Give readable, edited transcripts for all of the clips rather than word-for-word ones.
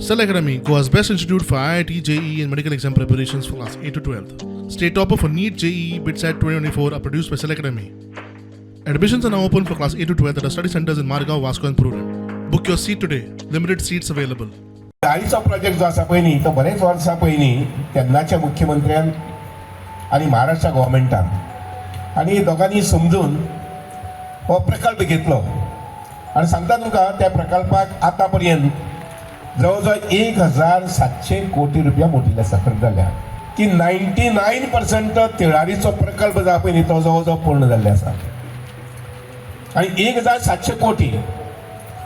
Cell Academy, Goa's best institute for IIT, JEE, and medical exam preparations for class 8 to 12. State topper for NEET, JEE, BITSAT 2024 are produced by Cell Academy. Admissions are now open for class 8 to 12 at our study centers in Margao, Vasco, and Prudent. Book your seat today. Limited seats available. गाडीचो project जो आसा पळय न्ही, तो बरेच वर्सां पयलीं तेन्नाच्या मुख्यमंत्र्यान आनी महाराष्ट्र गव्हर्मेंटान आनी दोगांनी समजून हो प्रकल्प घेतलो. आनी सांगता तुमकां, त्या प्रकल्पाक आतां पर्यंत जवळ जवळ 1700 कोटी रुपया मोटिल्ले आसा. खर्च जाल्या की 99% तिळारीचो प्रकल्प जो आसा पळय न्ही, तो जवळ जवळ पूर्ण जाल्ले आसा. आनी 1700 कोटी,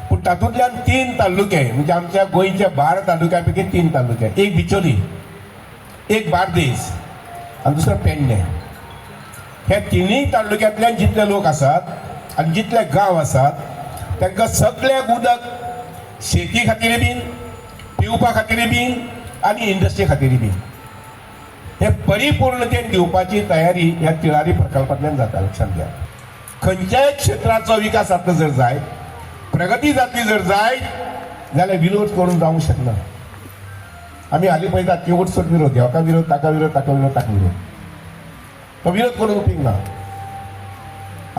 पूण तातूंतल्यान तीन तालुके, म्हणजे आमच्या गोंयच्या 12 तालुक्या पैकी तीन तालुके, एक बिचोली, एक बार्देस आनी दुसरो पेडणे, ह्या तिनूय तालुक्यांतल्यान जितले लोक आसात आनी जितले गांव आसात, तांकां सगळ्याक उदक शेती खातीर बीन, पिवपा खातीर बीन आनी इंडस्ट्री खातीर बीन हे परिपूर्णतेन दिवपाची तयारी ह्या तिळारी प्रकल्पांतल्यान जाता. लक्षात घ्या, खंयच्याय क्षेत्राचो विकास जातलो जर जाय, प्रगती जातली जर जाय जाल्यार विरोध करून जावंक शकना. आमी हालीं पळयतात की उठसूट विरोध, हेका विरोध, ताका विरोध, ताका विरोध, ताका विरोध. तो विरोध करून उपयोग ना.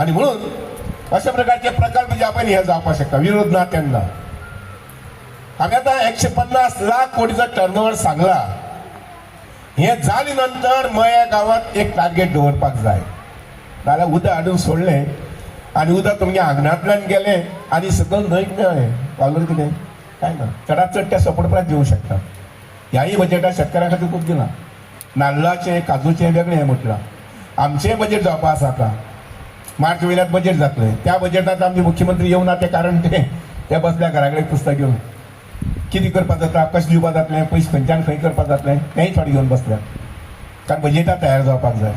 आनी म्हणून अशा प्रकारचे प्रकल्प जे आपण हे जावपाक शकता, विरोध ना तेन्ना. आमी आतां 150 लाख कोटीचो टर्नओवर सांगला. हे जाले नंतर मया गांवांत एक टार्गेट दवरपाक जाय. नाल्यार उदक हाडून सोडलें आनी उदक तुमच्या आंगणांतल्यान गेलें आनी सकयल न्हंयक मेळ्ळें, वालोर कितें? काय ना. चडात चड त्या सपोर्ट प्रायस दिवंक शकता. ह्याय बजेटात शेतकारां खातीर खूब दिलां. नाल्लाचें, काजूचें वेगळें हें म्हटलां. आमचें बजेट जावपा आसा. आतां मार्च म्हयन्यांत बजेट जातलें. त्या बजेटांत आमचे मुख्यमंत्री येवना तें कारण तें ते बसल्या घरा कडेन पुस्तक घेवन. कितें करपाक जाता, कशें दिवपाक जातलें, पयशे खंयच्यान खंय करपाक जातलें, तेंय थोडे घेवन बसल्यात, कारण बजेटां तयार जावपाक जाय.